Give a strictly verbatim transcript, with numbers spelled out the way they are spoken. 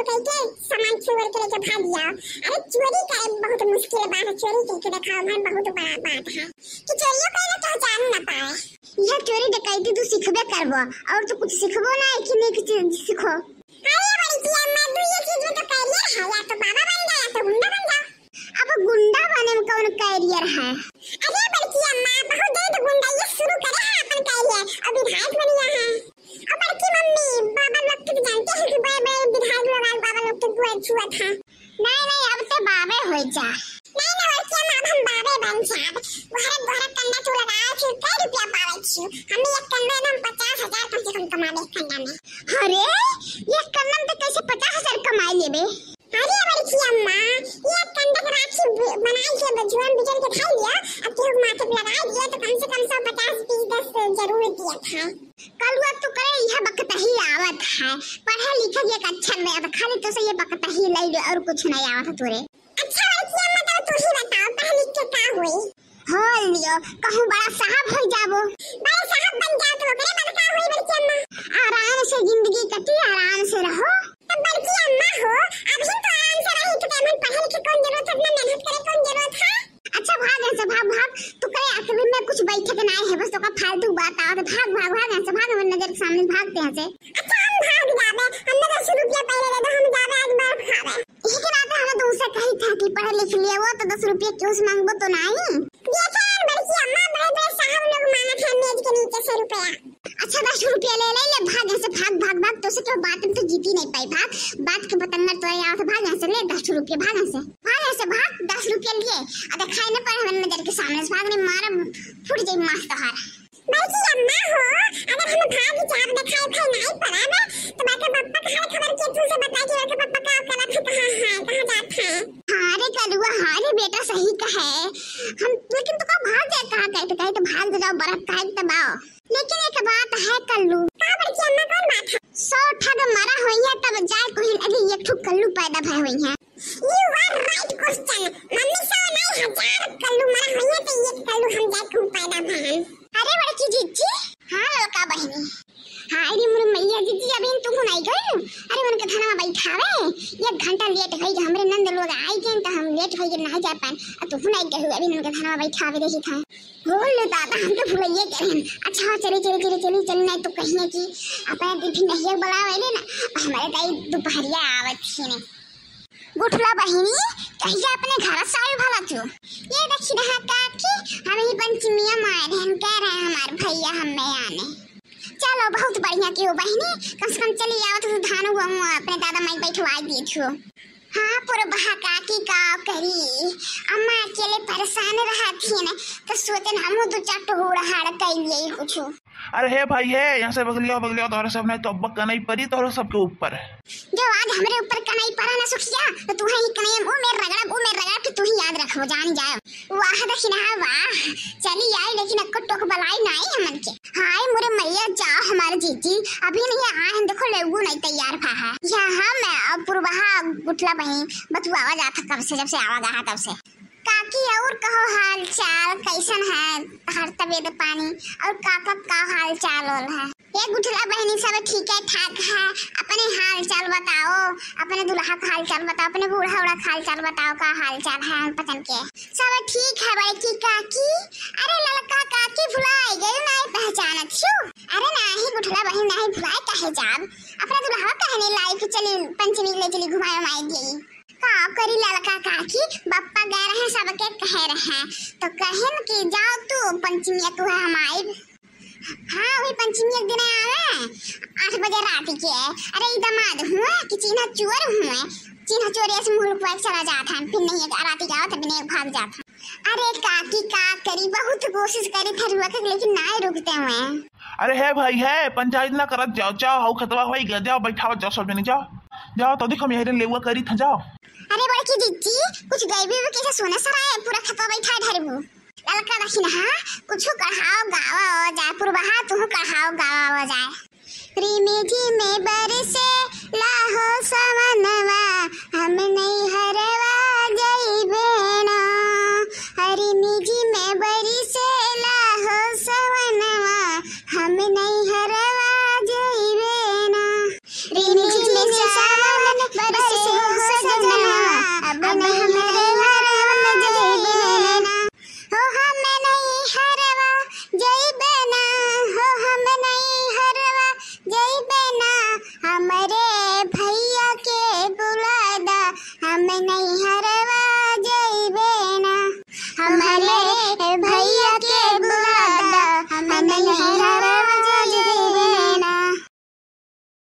कइके सामान चोर के लेके भाग गया। अरे चोरी करे बहुत मुश्किल बात है, चोरी कइके देखाओ भाई, बहुत बड़ा बात है कि चोरियो करे ना तो जान ना पावे। यह चोरी डकैती तू सीखबे करबो, और तो कुछ सीखबो ना है कि नहीं कुछ सीखो। अरे बड़की अम्मा, तू ये चीज में तो career है, या तो बाबा बन जा या तो गुंडा बन जा। अब गुंडा बने में कौन career है? अरे बड़की अम्मा, बहुत जल्द गुंडा ये शुरू करे है अपन career, और विधायक बन गया है। और बड़की मम्मी, बाबा लोग तो जानते हैं कि बड़े बड़े विधायक लोग आज बाबा लोग के गोड़ छुअत है। नहीं नहीं, अब ते बाबे हो जा। नहीं नहीं बड़की अम्मा, अब हम बाबे बन जाब। गोहरत गोहरत कंडा तू लगाओ, फिर कई रुपया पावे छी? हम एक कंडा में हम पचास हजार कम से कम कमाबे एक कंडा में। अरे, एक कंडा में ते कैसे पचास हजार कमाई लेबे? अरे बड़की अम्मा, ये कंडक राखी ब-, बनाई के ब-, जुआन बिजन के खाई लिया, अब केहू माथे पे लगाई दिया तो कम से कम सौ पचास बीस दस जरूर दिया था। कलुआ तू करे यह बकतही आवत है, पढ़े लिखे के एक अक्षर में अब खाली तो से ये बकतही ले लो और कुछ नहीं आवत है तोरे। अच्छा बड़की अम्मा, तब तू ही बताओ, पढ़ लिख के का होई? हो लियो, कहूँ बड़ा साहब हो जाबो। बड़े साहब बन जाओ तो ओकरे बाद का होई बड़की अम्मा? आराम से जिंदगी कटी, आराम से रहो। तब बड़की अम्मा हो, अभी तो आराम से रही, तो हमन पढ़े लिखे कौन जरूरत है, इतना मेहनत करे कौन जरूरत है? अच्छा भाग यहाँ से, भाग भाग, तू करे आखिर में कुछ बैठे के नाई है, बस तो का फालतू बात आवत है, भाग भाग भाग यहाँ से, भाग हमारे नजर के सामने से भागते यहाँ से। अच्छा हम भाग जाबे, हमने दस रुपया पहले दे दो, हम जाबे आज बर्फ खाबे। इसी के नाते हमें तुमसे कही था कि पढ़ लिख लिया वो तो दस रुपये क्यों से मांगबो तो नहीं। देखा यार बड़की अम्मा, बड़े बड़े साहब लोग मांगत है मेज के नीचे से रुपया। अच्छा दस रुपया ले ले ले, भाग यहाँ से, भाग भाग भाग, तो से क्यों बात में तो जीती नहीं पाई, भाग बात के बतंगड़ तो यहाँ से, भाग यहाँ से, ले दस रुपया, भाग यहाँ से, भाग यहाँ से, भाग दस रुपया लिए। अब दिखाई न पड़े हमारे नजर के सामने से, भाग नहीं मारा फूट जाई मास तोहार। बड़की अम्मा हो, अगर हम भाग जाब, देखाई उखाई नाई पड़ब, तो बड़का पप्पा का हाल खबर के तू से बताई कि बड़का पप्पा का करत है, कहाँ है, कहाँ जात है? हाँ रे कलुआ, हाँ रे बेटा, सही कहे। हम, लेकिन तू का भाग जाए, कहाँ कहे तो कहे तो भाग जाओ, बर्फ काहे के दबाओ। लेकिन एक बात है कल्लू। का बड़की अम्मा, कौन बात है? सौ ठग मरा होई है तब जाए कोई अभी एक ठो कल्लू पैदा भय होई है। You are right question। मम्मी सौ नहीं, हजार कल्लू मरा होइए तो एक कल्लू हम जाए कहूँ पैदा भयन। अरे बड़की जीजी। हाँ ललका बहिनी। हाँ अरे मोर मैया जीजी, अभी तू नहीं गई। अरे उनके धनवा बैठावे, एक घंटा लेट होई, हमरे नंद लोग आई गए तो हम लेट होई नहीं जा पाए। अब तू नहीं गई, अभी उनके धनवा बैठावे देखी था। बोल लो दादा, हम तो भुलाइए गए। अच्छा हाँ, चली चली चली चली चली, नहीं तो कहिए कि अपने दीदी नहीं बुलावे ले ना, हमारे दाई दोपहरिया आवत ही नहीं। गुठला बहिनी, कहिया अपने घर से आयु भला तू? ये देखी रहा काकी, हम ही पंचमिया मार हैं, कह रहे हैं हमारे भैया हमें आने। चलो बहुत बढ़िया कियो बहिनी, कम से कम चली आओ तो धान हुआ अपने दादा माई बैठवा दी छो। हाँ पुरबहा काकी का करी, अम्मा अकेले परेशान रहत ही न, तो सोचन हम दो चार टुकड़ा हाड़ कर लिए कुछ। अरे हे भाई हे, यहाँ से बगलिया बगलिया तोहरे सब नहीं तो अब्बा कनई परी तोहरे सबके ऊपर। जो आज हमरे ऊपर कनई परा ना सुखिया, तो तू ही कनई ऊ मेर रगड़ा, ऊ मेर रगड़ा कि तू ही याद रखबो, जान जाओ। वाह दखिनहा वाह, चली आई लेकिन अक्को टोक बलाई नाई हमन के। हाय मोरे मैया जाओ हमारे जीजी, अभी नहीं आए हैं, देखो लेगू नहीं तैयार भा है। यहाँ मैं अब पुरबहा गुठला बहिन बतुआवा जात है कब से, जब से आवा गा है तब से। काकी और कहो हाल चाल कैसन है तहार तबीयत पानी, और काका का हाल चाल होल है? ये गुठला बहिनी सब ठीक है ठाक है, अपने हाल चाल बताओ, अपने दुल्हा का हाल चाल बताओ, अपने बूढ़ा उड़ा का हाल चाल बताओ, का हाल चाल है हम पचन के? सब ठीक है बड़की काकी। अरे ललका काकी भुलाए गए, नहीं पहचानत छू? अरे नाही गुठला बहिन नाही भुलाए काहे जाब, अपने दुल्हा कहने लाई कि चली पंचमी ले चली घुमाए उमाए दिए। का करी ललका काकी, बप्पा गए रहे सबके कहे रहे, तो कहन कि जाओ तू पंचमी तू है हम आइब। हाँ वही पंचमी एक दिन आवे आठ बजे रात के। अरे ई दमाद हुए कि चीन्हा चोर हुए, चीन्हा चोर ऐसे मुँह लुकवा के चला जात है, फिर नहीं है रात के आवत है, बिना भाग जात है। अरे काकी का करी, बहुत कोशिश करी थे रुके के, लेकिन ना रुकते हुए। अरे हे भाई हे, पंचायत ना करत जाओ, जाओ हाउ खतवा होई गया, जाओ बैठावत जाओ सब जने, जाओ जाओ, तो देख हम यही लेवा करी था, जाओ। अरे बड़की जीजी, कुछ गई भी कैसे सोने सराय पूरा खतवा बैठा ढरबू। ललका दखिनहा, कुछ कढ़ाओ गावा हो जाए, पुरबहा तू कढ़ाओ गावा हो जाए। रिमे झिमे